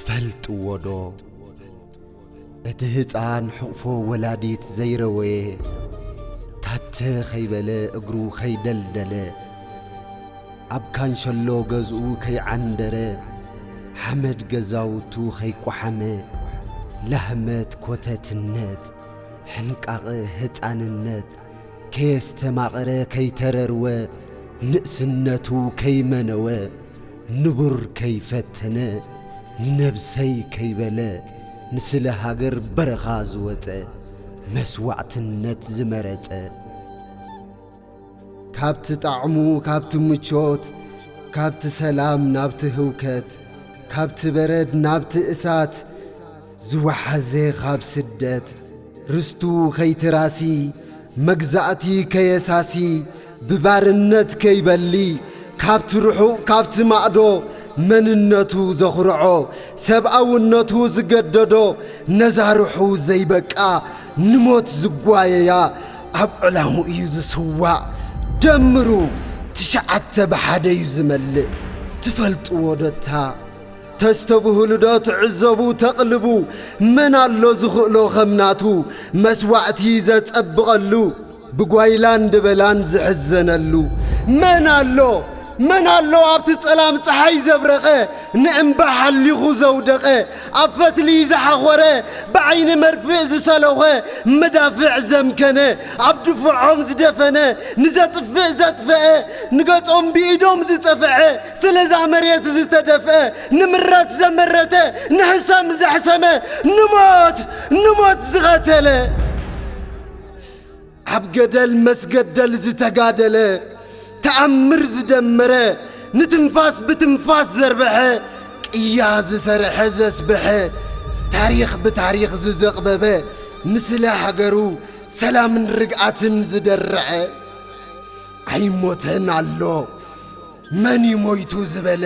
ትፈልጥዎ ዶ? እቲ ህፃን ሕቕፎ ወላዲት ዘይረወየ፣ ታተ ኸይበለ እግሩ ኸይደልደለ፣ ኣብ ካንሸሎ ገዝኡ ከይዓንደረ፣ ሓመድ ገዛውቱ ኸይቋሓመ፣ ላህመት ኮተትነት፣ ሕንቃቐ ህፃንነት፣ ከየስተማቐረ ከይተረርወ፣ ንእስነቱ ከይመነወ፣ ንቡር ከይፈተነ፣ ንነብሰይ ከይበለ፣ ንስለ ሃገር በረኻ ዝወጸ፣ መስዋዕትነት ዝመረጸ። ካብቲ ጣዕሙ፣ ካብቲ ምቾት፣ ካብቲ ሰላም ናብቲ ህውከት፣ ካብቲ በረድ ናብቲ እሳት፣ ዝወሓዘ ኻብ ስደት፣ ርስቱ ኸይትራሲ፣ መግዛእቲ ከየሳሲ፣ ብባርነት ከይበሊ፣ ካብቲ ርሑቕ ካብቲ ማእዶ፣ መንነቱ ዘኹርዖ፣ ሰብኣውነቱ ዝገደዶ፣ ነዛ ርሑ ዘይበቃ፣ ንሞት ዝጓየያ፣ ኣብ ዕላምኡ እዩ ዝስዋእ። ደምሩ ትሽዓተ ብሓደ እዩ ዝመልእ። ትፈልጥዎ ዶ እታ? ተስተብህሉ ዶ ትዕዘቡ ተቕልቡ? መን ኣሎ ዝኽእሎ ኸም ናቱ? መስዋዕቲ ዘጸብቐሉ፣ ብጓይላን ድበላን ዝሕዘነሉ። መን ኣሎ? መን ኣሎ ኣብቲ ጸላም ጸሓይ ዘብረቐ፣ ንእምባ ሓሊኹ ዘውደቐ፣ ኣብ ፈትሊ ዝሓኾረ፣ ብዓይኒ መርፍእ ዝሰለኾ፣ መዳፍዕ ዘምከነ፣ ኣብ ድፍዖም ዝደፈነ፣ ንዘጥፍእ ዘጥፈአ፣ ንገጾም ብኢዶም ዝጸፍዐ፣ ስለዛ መሬት ዝተደፍአ፣ ንምረት ዘመረተ፣ ንሕሰም ዘሕሰመ፣ ንሞት፣ ንሞት ዝቐተለ። ኣብ ገደል መስገደል ዝተጋደለ፣ ተኣምር ዝደመረ፣ ንትንፋስ ብትንፋስ ዘርበሐ፣ ቅያ ዝሰርሐ ዘስበሐ፣ ታሪኽ ብታሪኽ ዝዘቕበበ፣ ንስለ ሃገሩ ሰላምን ርግኣትን ዝደርዐ። ኣይሞተን ኣሎ። መን እዩ ሞይቱ ዝበለ፣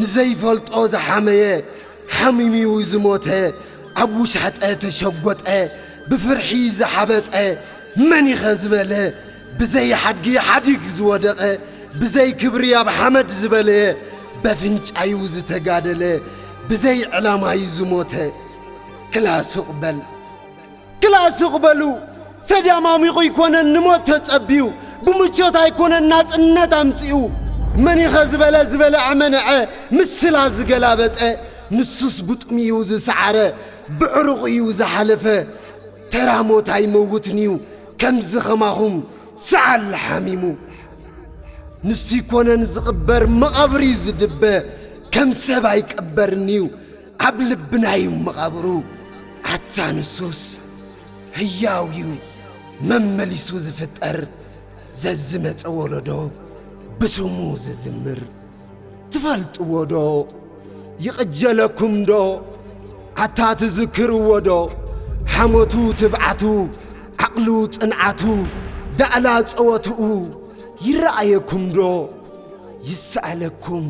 ንዘይፈልጦ ዝሓመየ፣ ሓሚሙ እዩ ዝሞተ፣ ኣብ ውሻጠ ተሸጎጠ፣ ብፍርሒ ዝሓበጠ፣ መን ኢኸ ዝበለ፣ ብዘይ ሓድጊ ሓዲግ ዝወደቐ፣ ብዘይ ክብሪ ኣብ ሓመድ ዝበለየ፣ በፍንጫዩ ዝተጋደለ፣ ብዘይ ዕላማዩ ዝሞተ። ክላ ሱቕ በል። ክላ ስቕ በሉ። ሰዳም ኣሚቑ ኣይኮነን ንሞት ተጸብዩ፣ ብምቾት ኣይኮነን ናጽነት ኣምጺኡ። መን ኢኸ ዝበለ ዝበለ ኣመንዐ፣ ምስላ ዝገላበጠ፣ ንሱስ ብጥሙዩ ዝሰዓረ፣ ብዕሩቑ እዩ ዝሓለፈ። ተራ ሞት ኣይመውትን እዩ፣ ከምዚ ኸማኹም ሰዓል ሓሚሙ። ንሱ ኣይኮነን ዝቕበር፣ መቓብር እዩ ዝድበ፣ ከም ሰብ ኣይቅበርን እዩ። ኣብ ልብና እዩ መቓብሩ። ኣታ ንሱስ ህያው እዩ መመሊሱ ዝፍጠር፣ ዘዝመጸ ወለዶ ብስሙ ዝዝምር። ትፈልጥዎ ዶ? ይቕጀለኩም ዶ? ኣታ ትዝክርዎ ዶ? ሓሞቱ፣ ትብዓቱ፣ ዓቕሉ፣ ጽንዓቱ፣ ዳእላ ጸወትኡ ይረኣየኩም ዶ? ይሰኣለኩም።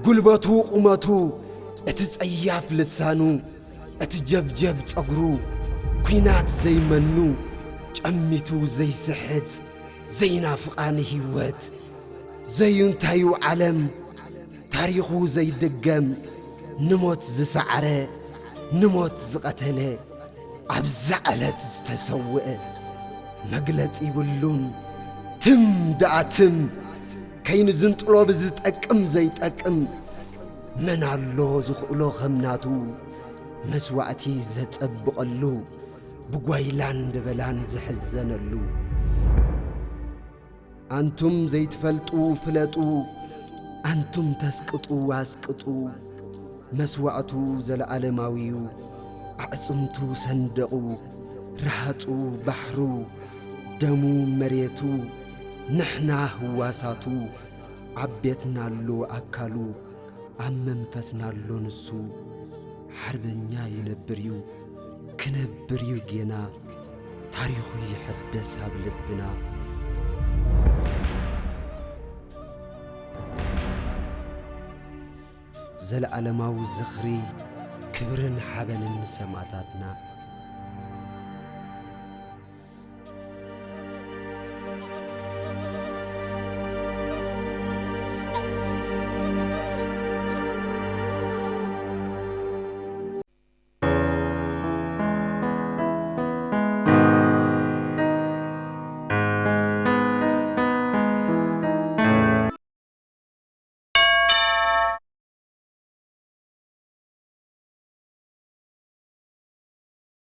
ጉልበቱ፣ ቁመቱ፣ እቲ ጸያፍ ልሳኑ፣ እቲ ጀብጀብ ጸጉሩ፣ ኲናት ዘይመኑ፣ ጨሚቱ ዘይስሕት፣ ዘይናፍቓ ንህይወት፣ ዘዩንታዩ ዓለም፣ ታሪኹ ዘይድገም፣ ንሞት ዝሰዓረ፣ ንሞት ዝቐተለ፣ ኣብዛ ዕለት ዝተሰውአ መግለጺ ይብሉን። ትም ደኣ ትም፣ ከይንዝንጥሎ ብዝጠቅም ዘይጠቅም፣ መን ኣሎ ዝኽእሎ ከም ናቱ መስዋዕቲ ዘጸብቐሉ፣ ብጓይላን ደበላን ዝሕዘነሉ? ኣንቱም ዘይትፈልጡ ፍለጡ፣ ኣንቱም ተስቅጡ ኣስቅጡ። መስዋዕቱ ዘለኣለማዊ'ዩ፣ ኣዕጽምቱ ሰንደቑ፣ ረሃጹ ባሕሩ፣ ደሙ መሬቱ፣ ንሕና ህዋሳቱ፣ ኣብ ቤትና ኣሎ ኣካሉ፣ ኣብ መንፈስና ኣሎ ንሱ። ሓርበኛ ይነብር እዩ፣ ክነብር እዩ ጌና፣ ታሪኹ ይሕደስ ኣብ ልብና። ዘለኣለማዊ ዝኽሪ፣ ክብርን ሓበንን ንሰማእታትና።